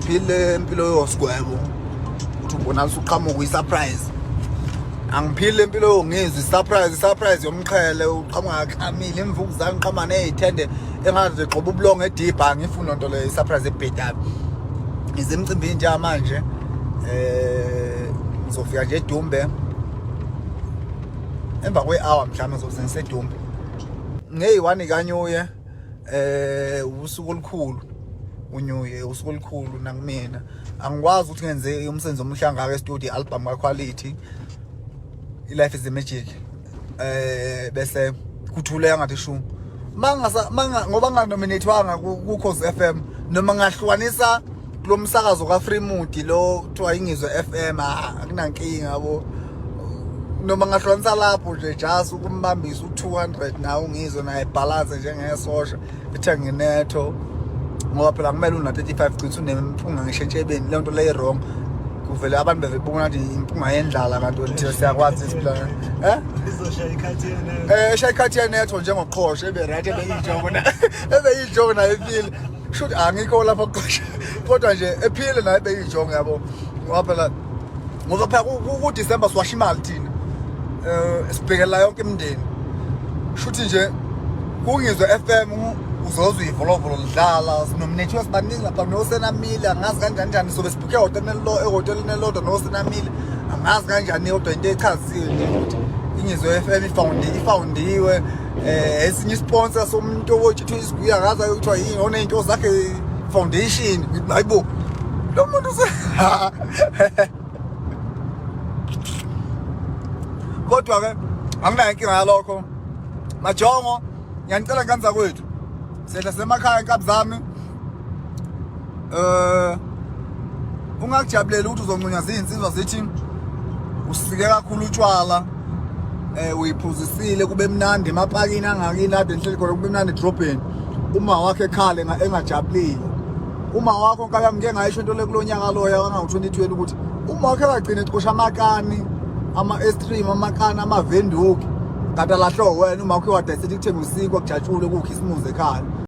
Angiphile impilo yosigwebo uthi ubona usuqhamuka uyi-surprise. Angiphile impilo yongizwa i-surprise, i-surprise yomqhele uqhamuka klamile imvukuzane uqhamuka ney'thende engathi zigxoba ubulongo edibha. Angifuni lonto leyo, i-surprise ebhedayo. Ngize emcimbini njengamanje, ngizofika nje eDumbe emva kwe-hour, mhlawumbe ngizobe sengiseDumbe ngeyi-1 kanyuye. Usuku olukhulu unyuye, usuku olukhulu nakumina. Angikwazi ukuthi ngenze umsebenzi omuhle kangaka e-studio, album ka-quality, i-Life is a Magic, bese kuthuleka ngathi shu mangasa manga ngoba nganominatewanga ku-Ukhozi FM noma ngahlukanisa kulo msakazo ka-Free Mood lo kuthiwa Ingizwe FM. Ah, akunankinga yabo, noma ngahlukanisa lapho nje, just ukumbambisa u-200 nawe ungizwe naye balance njengesosha ethenga inetho, ngoba phela kumele una-35 gcitha unempunga ngisho entshebeni. Leyo nto leyo wrong, kuvele abantu bevebona ukuthi impunga yendlala, kanti thina siyakwazi isiplana Izoshaya ikhathi yenetho. Shaya ikhathi yenetho njengoqhosha ebe right, ebe yinjongo na ebe yinjongo naye ephile. Shuthi angikho lapha qhosha, kodwa nje ephile naye ebe yinjongo yabo, ngoba phela ku December siwasha imali thina, sibhekela yonke imindeni. Shuthi nje kungizwe FM uzozwa ivolovolo lidlala, sinominethiwe sibaningi lapha nosenamile, angazi kanjani njani, sobe sibhukhe ehhoteleni elilodwa nosenamile, angazi kanjani, kodwa into echaziwe nje ukuthi Ingizwe FM ifoundiwe esinye isponsor somuntu owotshithu isiguya, angazi kuthiwa yini, oney'nto zakhe foundation. Ngithi hayibo, lo muntu kodwa-ke anginayo inkinga yalokho. Majongo, ngiyanicela ngane zakwethu, sehla semakhaya inkabi zami. Ungakujabulela ukuthi uzoncunywa ziyinsizwa zithi usike kakhulu utshwala, uyiphuzisile kube mnandi emapakini angakini ade nihleli khona, kube mnandi edrobheni, uma wakhe ekhale engajabulile. Uma wakho, nkabi yami, ngike ngayisho into le kulo nyaka loya wangawu-2020 ukuthi uma wakhe akagcina ecosha amakani ama-estream, amakani amavenduki, kanti alahlwe wena. Uma wakhe wadayisela kuthenga usikwa kujatshulwe kukhisimuzi ekhaya.